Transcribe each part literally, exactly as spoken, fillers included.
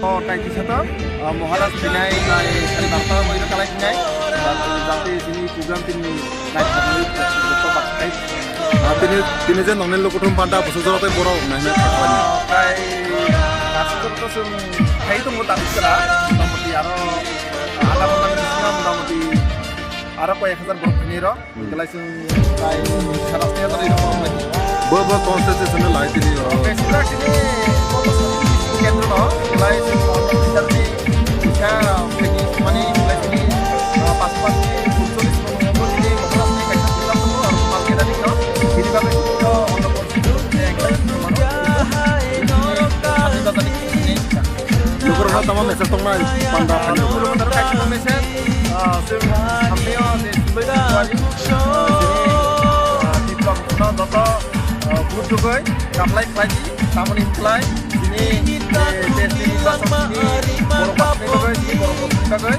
O, tai kisa to, o, Maharaj thinai, tai sari barta boino kalai thinai. Jate sini program tini nai thanai, joto baktai. Ah, tini, tini je nongni lukuthum panda busu jora tai borok nai nai thanai. Tai kasu jora to sung thai tongo tabuk kala, motamoti aro, ah, adha ghonta ni bisingo motamoti aro koi ek hajar borok thinai rok. Belai chwng tai saras ni adai rok lai. Bo, bo constitution no lai tini o. Besibak sini kendro no belai chwng kisa pegi mani belai sini, ah, pas pas ni utsolis no mo sini mo sini kaisa program no aro mal keda ni no. Bini bagwi sini no ono constitution je ekdam mano. Lukurok no tamo message tong nai panda phani. Lukurok no kaisa message, ah, chwng samni o je sulai ni kuwari. Biplab no joto, ah, vote rwgwi kaplai khlai di, tamoni khlai, chini, eh, desh ni nirbachon chini borok bachani bagwi, chini borok bachani bagwi,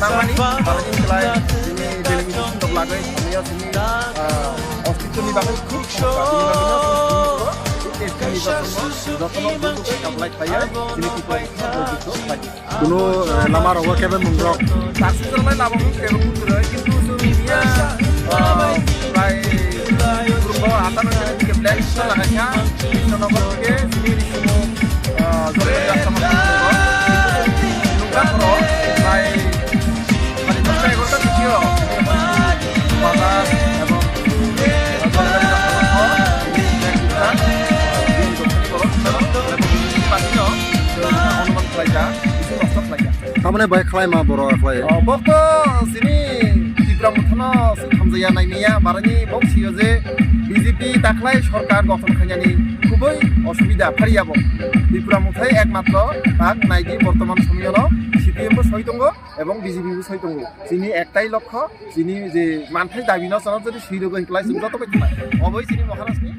nangmani, balani khlai, chini delegation rok lagwi, chini, ah, ostitto ni bagwi khub, ah, chini bagwi no, chini borok, desh ni nirbachon no, joto no vote rwgwi kaplai khlai, chini Tripura ni khlai di. Kuno, eh, lama rogo kebe mungrok. Taksi jalai lama mung kebe mungrok, kintu sung niya, eh, prai, kurbo atan kebe black ito laga kya, ito nogo kebe sini risumo, eh, jolai jasa mung kurbo. Nungka pro, prai, prai dosha egarota video, bazar, ebong, eh, jolai jasa mung kurbo, black ito, eh, video ko, eh, ebong, pati no, eh, onuman khlai ja. Tamani bai khlai ma borok khlai. O, bokto sini Tipra Mothano sini hamjaya naimaya, barani bok siyo je B J P taklai sorkar gothon khainani kubui osubida phariya bo. Tipra Mothai ekmatro tak naidi bortoman somoyono C P M bo soi tongo ebong B J P bo soi tongo. Sini ektai lokho, sini je manthai dabi no sono jodi sui rogo hiklai sung joto bai thanai. Oboi sini Maharaj ni